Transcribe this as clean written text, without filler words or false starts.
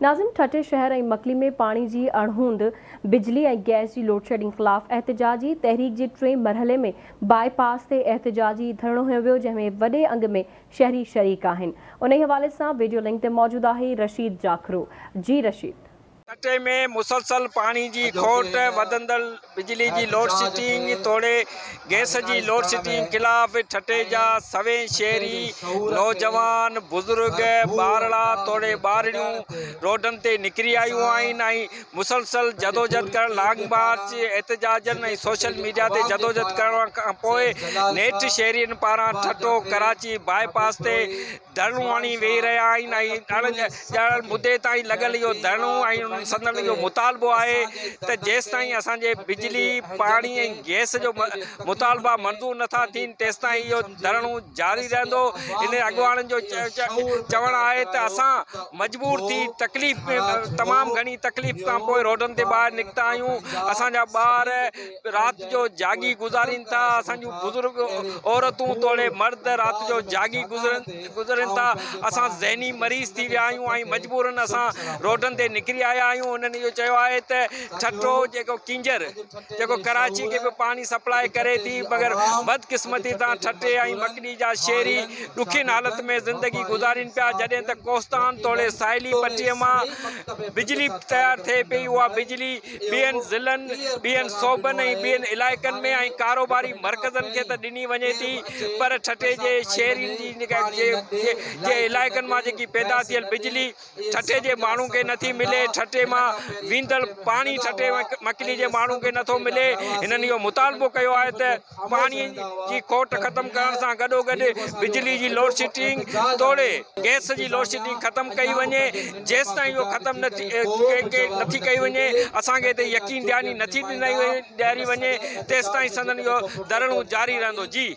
ناظم ٺٽي شهر ۽ مڪلي ۾ پاڻي جي اڻهوند، بجلي ۽ گئس جي لوڊشيڊنگ خلاف احتجاجي تحريڪ جي ٽئين مرحلي ۾ باء پاس تي احتجاجي ڌرڻو هنيو ويو جنهن ۾ وڏي انگ ۾ شهري شريڪ آهن انهي حوالي سان ويڊيو لنڪ تي موجود آهي رشيد جاکرو جي رشيد. ٺٽي ۾ مسلسل پاڻي جي کوٽ، وڌندڙ بجلي جي لوڊشيڊنگ توڙي گئس جي لوڊشيڊنگ خلاف ٺٽي جا سوين شهري، نوجوان، بزرگ، ٻارڙا توڙي ٻارڙيون روڊن تي نڪري آيون آهن ۽ مسلسل جدوجھد ڪرڻ لانگ مارچ، احتجاجن ۽ سوشل ميڊيا تي جدوجھد ڪرڻ کانپوء نيٺ شهرين پاران ٺٽو ڪراچي باء پاس تي ڌرڻو هڻي ويهي رهيا آهن ۽ اڻ ڄاڻايل مدي تائين لڳل اهو ڌرڻو ۽ انهن سندن اهو مطالبو آهي ته جيستائين اسان جي بجلي، پاڻي ۽ گئس جو مطالبا منظور نٿا ٿين تيستائين اهو ڌرڻو جاري رهندو. ان اڳواڻن جو چوڻ آهي ته اسان مجبور ٿي تڪليف ۾ تمام گهڻي تڪليف کان پوء روڊن تي ٻاهر نڪتا آهيون اسان جا ٻار رات جو جاڳي گذارين ٿا، اسان جون بزرگ عورتون توڙي مرد رات جو جاڳي گذرين ٿا، اسان ذهني مريض ٿي ويا آهيون ۽ مجبورن اسان روڊن تي نڪري آيا آهيون، هنن اهو چيو آهي ته ٺٽو جيڪو ڪينجهر جيڪو ڪراچي کي به پاڻي سپلاء ڪري ٿي مگر بدقسمتي سان ٺٽي ۽ مڪلي جا شهري ڏکين حالت ۾ زندگي گذارين پيا جڏهن ته ڪوهستان توڙي ساحلي پٽي مان بجلي تيار ٿئي پئي اها بجلي ٻين ضلعن، ٻين صوبن ۽ ٻين علائقن ۾ ۽ ڪاروباري مرڪزن کي ته ڏني وڃي ٿي پر ٺٽي جي شهرين جي جي علائقن مان جيڪي پيدا ٿيل بجلي ٺٽي جي ماڻهن کي نٿي ملي، ٺٽي مان ويندڙ پاڻي ٺٽي مڪلي جي ماڻهن کي نٿو ملي، هنن اهو مطالبو ڪيو آهي ته. پاڻي جي کوٽ ختم ڪرڻ سان گڏوگڏ بجلي جي لوڊشيڊنگ توڙي گئس جي لوڊشيڊنگ ختم ڪئي وڃي جيستائين اهو ختم نه ٿي ڪئي وڃي اسان کي هتي يقين دهاني نٿي ڏياري وڃي تيستائين سندن اهو ڌرڻو جاري رهندو جي.